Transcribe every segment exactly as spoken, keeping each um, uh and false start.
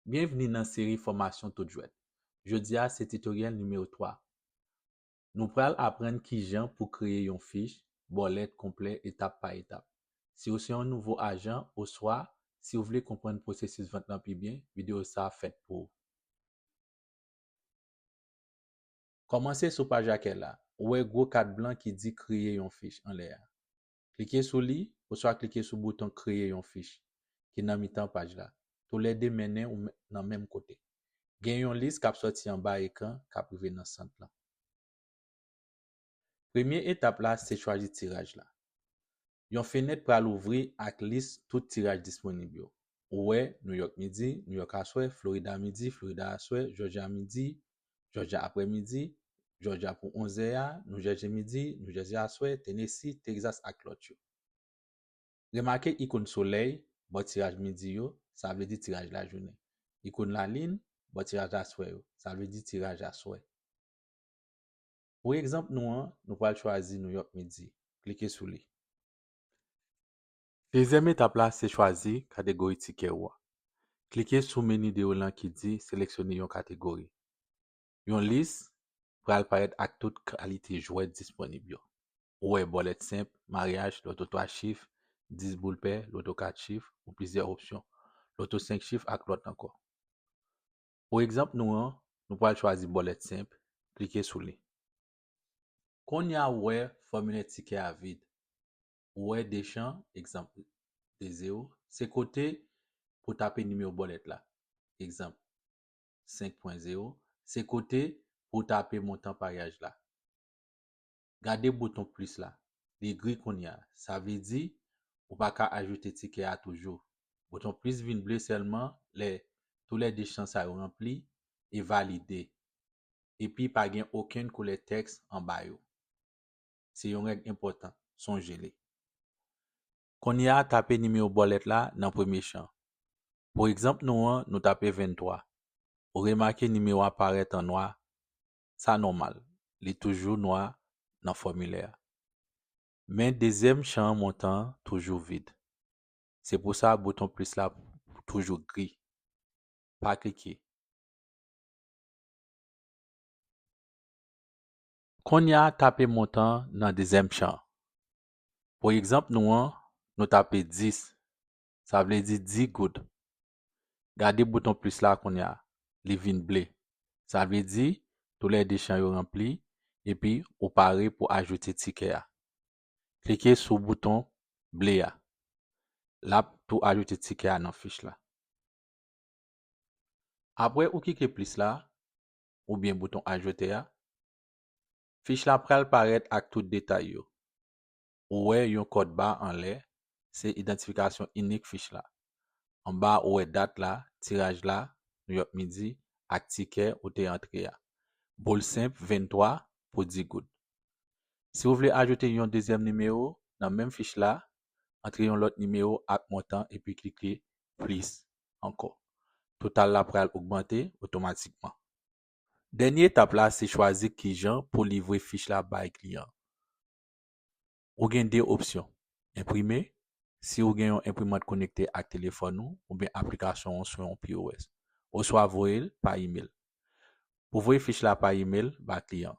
Byenvni nan seri fòmasyon tout jwèt. Jodi a se titoryèl nimewo twa. Nou pral aprann kijan pou kreye yon fich bòlèt konplè etap pa etap. Si w se yon nouvo ajan oswa si w vle konprann pwosesis vant lan pi byen, videyo sa a fèt pou ou. Kòmanse sou paj akèy la. Ou wè gwo kat blan ki di Kreye yon fich anlè a. Klike sou li, oswa klike sou bouton Kreye yon fich ki nan mitan paj la. Toulède mennen ou nan menm kote. Gen yon lis k ap sòti anba ekran k ap rive nan sant lan. Premye etap la se chwazi tiraj la. Yon fenèt pral ouvri ak lis tout tiraj disponib yo. Ou wè Nouyòk midi, Nouyòk aswè, Florida midi, Florida aswè, Jòjya midi, Jòjya aprèmidi, Jòjya pou onzè a, Noujèze midi, Noujèze aswè, Tennessee, Texas ak lòt yo. Remake ikòn solèy bò tiraj midi yo, sa vle di tiraj lajounen. Ikòn lalin bò tiraj aswè yo, sa vle di tiraj aswè. Pou egzanp nou an, nou pral chwazi Nouyòk midi. Klike sou li. Dezyèm etap la se chwazi kategori tikè ou a. Klike sou meni deyò lan ki di Seleksyone yon kategori. Yon lis pral parèt ak tout kalite jwèt disponib yo. Ou wè bòlèt senp, maryaj, loto twa chif, dis boul pè, loto kat chif, ou plizyè opsyon, loto senk chif ak lòt ankò. Pou egzanp nou an, nou pral chwazi bòlèt senp, klike sou li. Kounye a ou wè fòmilè tikè a vid. Ou wè de chan, egzanp, de zewo, se kote pou tape nimewo bòlèt la. Egzanp, senk pwen zewo, se kote pou tape montan paryaj la. Gade bouton plis la. Li gri kounye a. Sa vle di ou pa ka ajoute tikè a toujou. Bouton plis vin ble sèlman lè toulède chan sa yo ranpli e valide, epi pa gen okenn koulè tèks anba yo. Se yon règ enpòtan, sonje li. Kounye a, tape nimewo bòlèt la nan premye chan. Pou egzanp nou an, nou tape venntwa. Ou remake nimewo a parèt an nwa. Sa nòmal, li toujou nwa nan fòmilè a. Men dezyèm chan montan an toujou vid. Se pou sa bouton plis la toujou gri. Pa klike. Kounye a, tape montan an nan dezyèm chan. Pou egzanp nou an, nou tape dis. Sa vle di dis goud. Gade bouton plis la kounye a. Li vin ble. Sa vle di toulède chan yo ranpli epi ou pare pou ajoute tikè a. Klike sou bouton ble a. L ap tou ajoute tikè a nan fich la. Apre ou klike plis la, oubyen bouton ajoute a, fich la pral parèt ak tout detay yo. Ou wè yon kòd ba anlè, se idantifikasyon inik fich la. Anba ou wè dat la, tiraj la, Nouyòk midi, ak tikè ou te antre a. Boul senp venntwa pou dis goud. Si w vle ajoute yon dezyèm nimewo nan menm fich la, antre yon lòt nimewo ak montan epi klike plis ankò. Total la pral ogmante otomatikman. Dènye etap la se chwazi kijan pou livre fich la bay kliyan. Ou gen de opsyon, enprime, si ou gen yon enprimant konekte ak telefòn ou oubyen aplikasyon ou sou yon P O S, oswa voye l pa imèl. Pou voye fich la pa imèl ba kliyan.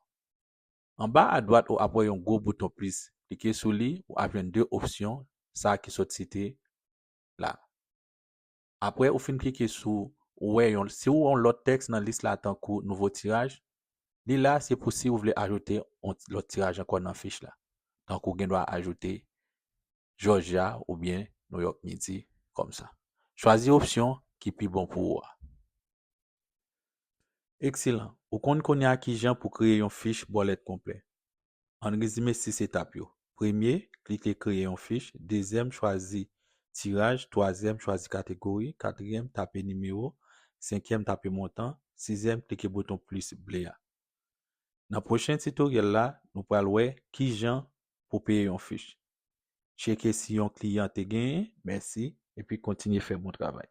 Anba adwat ou ap wè yon gwo bouton plis. Klike sou li, ou ap jwenn de opsyon, sa ki sot site la. Apre ou fin klike sou, ou wè yon, si ou wè yon lòt tèks nan lis la tankou nouvo tiraj, li la se pou si ou vle ajoute yon lòt tiraj ankò nan fich la. Tankou gen dwa ajoute Jòjya oubyen Nouyòk midi kòmsa. Chwazi opsyon ki pi bon pou ou a. Ekselan. Ou konn kounye a kijan pou kreye yon fich bòlèt konplè. Ann rezime sis etap yo. Premye, klike Kreye yon fich. Dezyèm, chwazi tiraj. Twazyèm, chwazi kategori. Katriyèm, tape nimewo. Senkyèm, tape montan. Sizyèm, klike bouton plis ble a. Nan pwochen titoryèl la, nou pral wè kijan pou peye yon fich. Tcheke si yon kliyan te genyen, mèsi, epi kontinye fè bon travay.